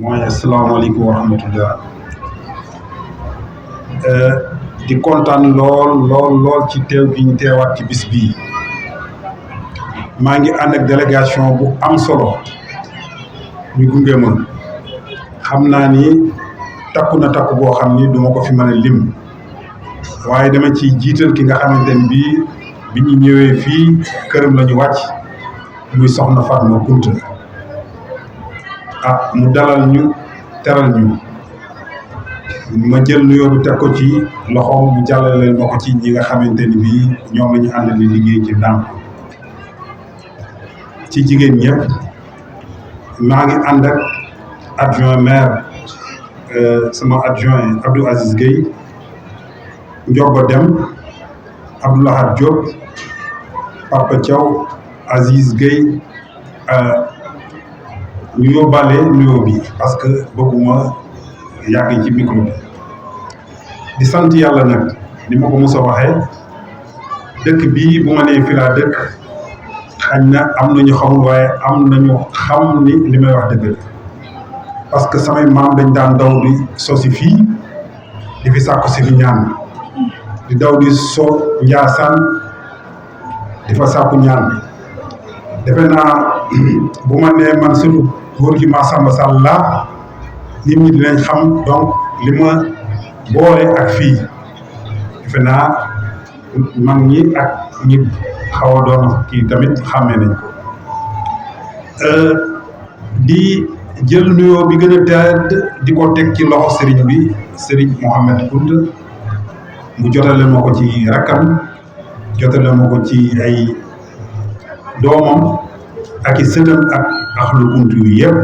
mooy asalaamaaleykum wa rahmatullah di kontaan lool ci teew bi ñu teewaat ci bis bii maa ngi ànd ak délégation bu am solo ñu gunge ma xam naa ni takku na takku boo xam ni duma ko fi mën a lim waaye dama ci jiital ki nga xamante ni bi ñu ñëwee fii këram la ñu wàcc muy soxna Fatma Kunta mu dalal ñu teral ñu ma jël nuyoo bi teg ko ci loxoom mu jàllale ma ko ci ñi nga xamante ni bii ñoom la ñu àndal di liggéey ci Ndankh ci jigéen ñëpp maa ngi ànd ak adjoint maire sama adjoint Abdou Aziz Gueye Ndiobo Dem Abdoulahad Diop Papa Thiaw Aziz Gueye ñu yóbbaale nuyoo bi parce que bëgguma yàgg ci micro bi di sant yàlla nag ni ma ko mos a waxee dëkk bii bu ma nee fi laa dëkk xañ na am nañu xamul waaye am nañu xam ni li may wax dëgg parce que samay maam dañ daan daw di sosi fii di fi sàkku si fi ñaan di daw di so Njaasaan di fa sàkku ñaan defe naa bu ma nee man surtout góor gi Massamba Sall laa nit ñi dinañ xam donc li ma boole ak fii defe naa mag ñi ak ñi xaw a doon kii tamit xàmmee nañ ko di jël nuyoo bi gën a tedd di ko teg ci loxo sëriñ bi sëriñ Mohamed Kunta mu jotale ma ko ci rakkam jotale ma ko ci ay doomam ak i sëtam ak axlu Kunta yu yëpp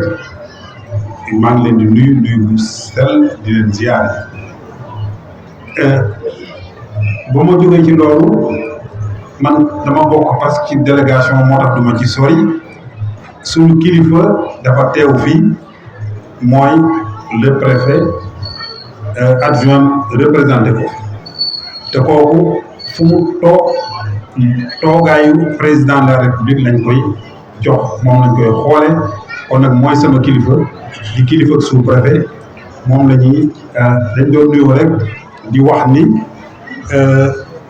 maa ngi leen di nuyu bu sell di leen ziyaare ba ma jógee ci loolu man dama bokk parce que ci délégation moo tax duma ci sori suñu kilifa dafa teew fii mooy le préfet adjoint représenté ko te kooku fu mu toogaayu président de la république lañ koy jox moom lañ koy xoole kon nag mooy sama kilifa di kilifa sous préfet moom la ñuy dañ doon nuyoo rek di wax ni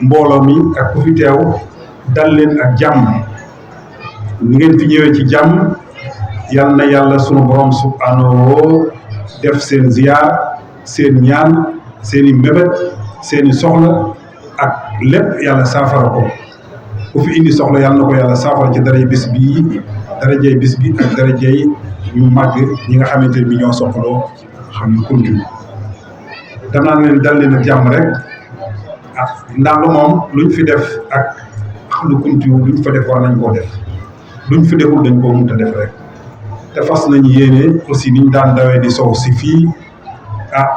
mbooloo mi ak ku fi teew dal leen ak jàmm ni ngeen fi ñëwee ci jàmm yal na yàlla sunu borom subhanahu def seen ziyaar seen ñaan seeni mébét seeni soxla ak lépp yàlla saafara ko ku fi indi soxla yàlla na ko yàlla saafara ci darajay bis bi ak darajay ñu màgg ñi nga xamante bi ñoo soxloo xam ne Kunta danaa leen dal leen ak jàmm rek Ndankh moom luñ fi def ak lu Kunta luñ fa def war nañ koo def luñ fi deful dañ koo mënta def rek te fas nañu yéene aussi niñ daan dawee di sow si fii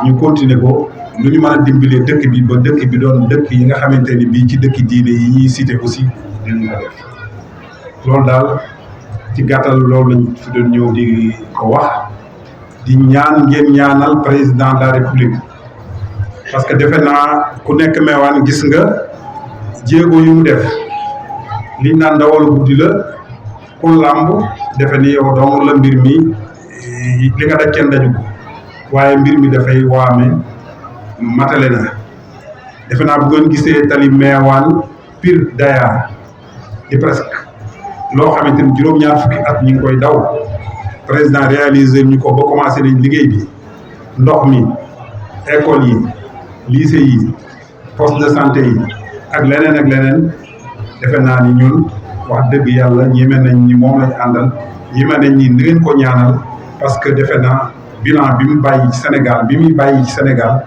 ñu continuer ko lu ñu mën a dimbalee dëkk bi ba dëkk bi doon dëkk yi nga xamante ni bii ci dëkk diine yi ñuy cité aussi dinañ ko def loolu daal ci gàttal loolu lañ fi doon ñëw di ko wax di ñaan ngeen ñaanal président de la république parce que defe naa ku nekk meewaan gis nga jéego yu mu def liñ naan ndawalu guddi la ku làmb defe ni yow dong la mbir mi li nga daj kenn daju ko waaye mbir mi dafay waame matale na defe naa bu ngeen gisee tali meewaan Pire Daya di presque loo xamante ni juróom-ñaar fukki at ñu ngi koy daw président réalisé ñu ko ba commencé nañ liggéey bi ndox mi école yi lycée yi poste de santé yi ak leneen defe naa ni ñun wax dëgg yàlla ñeme nañ ni moom lañ àndal ñeme nañ ni ni ngeen ko ñaanal parce que defe naa bilan bi mu bàyyi ci Sénégal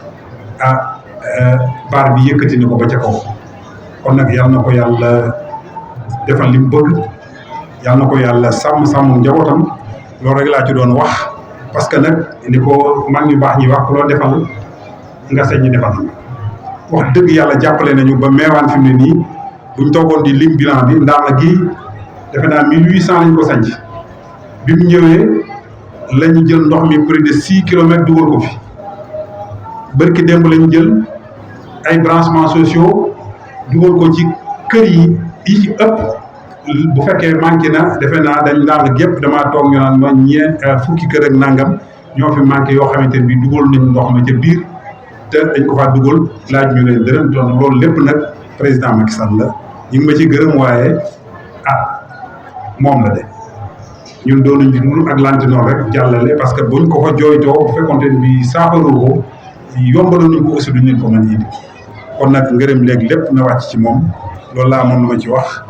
baar bi yëkkati na ko ba ca kaw kon nag yàlla na ko yàlla defal li mu bëgg yàlla na ko yàlla sàmm njabootam loolu rek laa ci doon wax parce que nag ni ko mag ñu baax ñi wax ku loo defal nga sañ ñu defal wax dëgg yàlla jàppale nañu ba meewaan fi mu ne nii buñ toogoon di lim bilan bi Ndankh gi defe naa 1800 lañ ko sanc bi mu ñëwee lañu jël ndox mi près de 6 kilomètres dugal ko fi bërki démb lañu jël ay branchements sociaux dugal ko ci kër yi ci ëpp bu fekkee manqué na defe naa dañ Ndankh gépp damaa toog ñu naan ma fukki kër ak nangam ñoo fi manqué yoo xamante ne bii dugal nañ ndox ma ca biir te dañ ko faa dugal laaj ñu leen dërëm doon loolu lépp nag président Macky Sall la ñu ngi ma ci gërëm waaye moom la de ñun doonuñ ci dul ak lantinoor rek jàllale parce que buñ ko fa jooytoo bu fekkonte ne bii saafaroo ko yombaloon nañ ko aussi duñ leen ko mën indi kon nag ngërëm léegi lépp na wàcc ci moom loolu laa amoon lu ma ci wax